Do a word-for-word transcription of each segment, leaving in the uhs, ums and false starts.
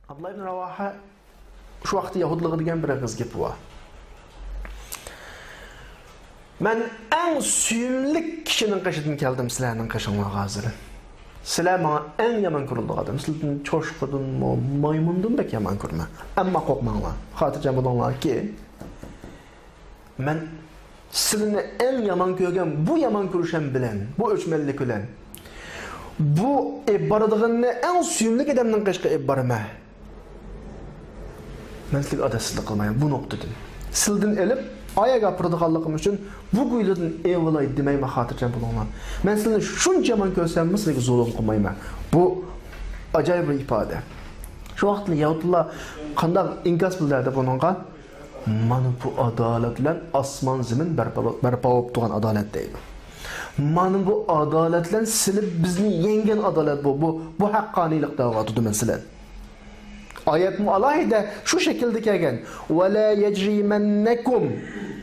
ئابدۇللا ئىبن راۋاھە شۇ ۋاقىتتا يەھۇدلارغا دېگەن بىر ئېغىز گېپى بار. مەن ئەڭ سۆيۈملۈك كىشىنىڭ قېشىدىن كەلدىم، سىلەرنىڭ قېشىڭلارغا ھازىر. سىلەر ماڭا ئەڭ يامان كۆرۈلىدىغان ئادەم. سىلەردىن چوشقىدىنمۇ، مايمۇندىن بەك يامان كۆرىمەن. ئەمما قورقماڭلار، خاتىرجەم بولۇڭلاركى، مەن سىلىنى ئەڭ يامان كۆرگەن بۇ يامان كۆرۈشۈم بىلەن، بۇ ئۆچمەنلىك بىلەن، بۇ ئېلىپ بارىدىغىنىنى ئەڭ سۆيۈملۈك ئادەمنىڭ قېشىغا ئېلىپ بارىمەن. مەن سىلىگە ئادالەتسىزلىك قىلمايمەن بۇ نۇقتىدىن. سىلىدىن ئېلىپ ئايەگە ئاپىرىدىغانلىقىم ئۈچۈن بۇ گۇيلىدىن ئېلىۋالاي دېمەيمەن، خاتىرجەم بولۇڭلار. مەن سىلىنى شۇنچە يامان كۆرسەممۇ سىلىگە زۇلۇم قىلمايمەن. بۇ ئاجايىپ بىر ئىپادە. شۇ ۋاقىتتا يەھۇدلار قانداق ئىنكاس بىلدۈردى بۇنىڭغا؟ مانا بۇ ئادالەت بىلەن ئاسمان زېمىن بەرپا، بەرپا بولۇپ تۇرغان ئادالەت دەيدۇ. مانا بۇ ئادالەت بىلەن سىلى بىزنى يەڭگەن ئادالەت بۇ. بۇ، بۇ ھەققانىيلىق دەۋاتىدۇ مەسىلەن. ئايەتمۇ ئالاھىدە شۇ شەكىلدە كەلگەن. ۋەلا يەجرىمەننەكۇم.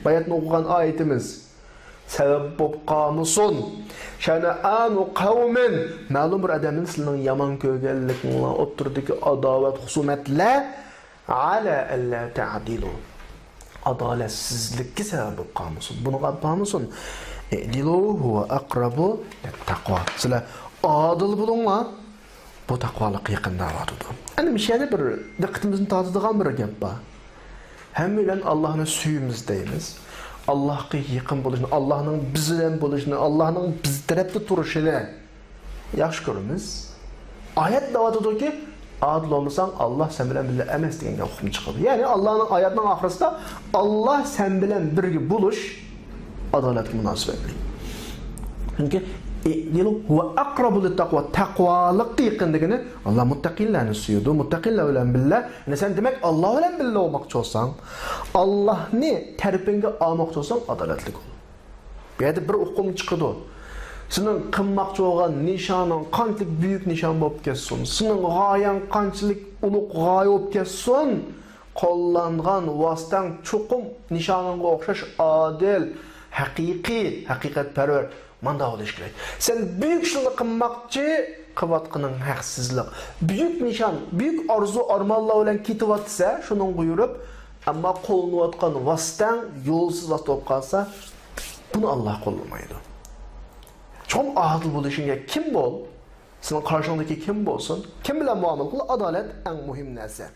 باياتنى ئوقۇغان ئايىتىمىز. سەۋەب بولۇپ قالمىسۇن. شەنەئانۇ قەۋمىن. مەلۇم بىر ئادەمنىڭ سىلىنىڭ يامان كۆرگەنلىكىڭلار ئوتتۇرىدىكى ئاداۋەت، خۇسۇمەتلەر. ئەلا ئەللا تەئدىلۇ. ئادالەتسىزلىككە سەۋەب بولۇپ قالمىسۇن. بۇنىڭغا ئالىپ بارمىسۇن. ئىئدىلۇ ھۇۋە ئەقرەبۇ لىتتەقۋا. سىلەر ئادىل بولۇڭلار. بۇ تەقۋالىققا يېقىن دەۋاتىدۇ. ئەنە مۇشۇ يەردە بىر دىققىتىمىزنى تارتىدىغان بىر گەپ بار. ھەممەيلەن ئاللاھنى سۆيىمىز دەيمىز. ئاللاھقا يېقىن بولۇشنى، ئاللاھنىڭ بىز بىلەن بولۇشىنى، ئاللاھنىڭ بىز تەرەپتە تۇرۇشىنى ياخشى كۆرىمىز. ئايەت دەۋاتىدۇكى، ئادىل بولمىساڭ، ئاللاھ سەن بىلەن بىللە ئەمەس دېگەن گەپ ئۇقۇم چىقىدۇ. يەنى ئاللاھنىڭ ئايەتنىڭ ئاخىرىسىدا، ئاللاھ سەن بىلەن بىرگە بولۇش ئادالەتكە مۇناسىۋەتلىك. چۈنكى، ئىئدىلۇ ھۇۋە ئەقرەبۇ لىتتەقۋا، تەقۋالىققا يېقىن دېگىنى، ئاللاھ مۇتتەقىنلەرنى سۆيىدۇ، مۇتتەقىنلەر بىلەن بىللە. يەنى سەن دېمەك، ئاللاھ بىلەن بىللە بولماقچى بولساڭ، ئاللاھنى تەرىپىڭگە ئالماقچى بولساڭ، ئادالەتلىك بول. بۇ يەردە بىر ئۇقۇم چىقىدۇ. سېنىڭ قىلماقچى بولغان نىشانىڭ قانچىلىك بۈيۈك نىشان بولۇپ كەتسۇن، سېنىڭ غايەڭ قانچىلىك ئۇلۇغ غايە بولۇپ كەتسۇن، قوللانغان ۋاسىتەڭ چوقۇم نىشانىڭغا ئوخشاش ئادىل، ھەقىقىي، ھەقىقەتپەرۋەر، مانداق بولۇشى كېرەك. سەن بۈيۈك ئىشلارنى قىلماقچى، قىلىۋاتقىنىڭ ھەقسىزلىق. بۈيۈك نىشان، بۈيۈك ئارزۇ، ئارمانلار بىلەن كېتىۋاتسا، شۇنىڭغا يۈرۈپ، ئەمما قوللىنىۋاتقان ۋاسىتەڭ يولسىز ۋاسىتە بولۇپ قالسا، بۇنى ئاللاھ قوللىمايدۇ. چوقۇم ئادىل بولۇشۇڭ كېرەك. كىم بول، سېنىڭ قارشىڭدىكى كىم بولسۇن، كىم بىلەن مۇئامىلە قىل، ئادالەت ئەڭ مۇھىم نەرسە.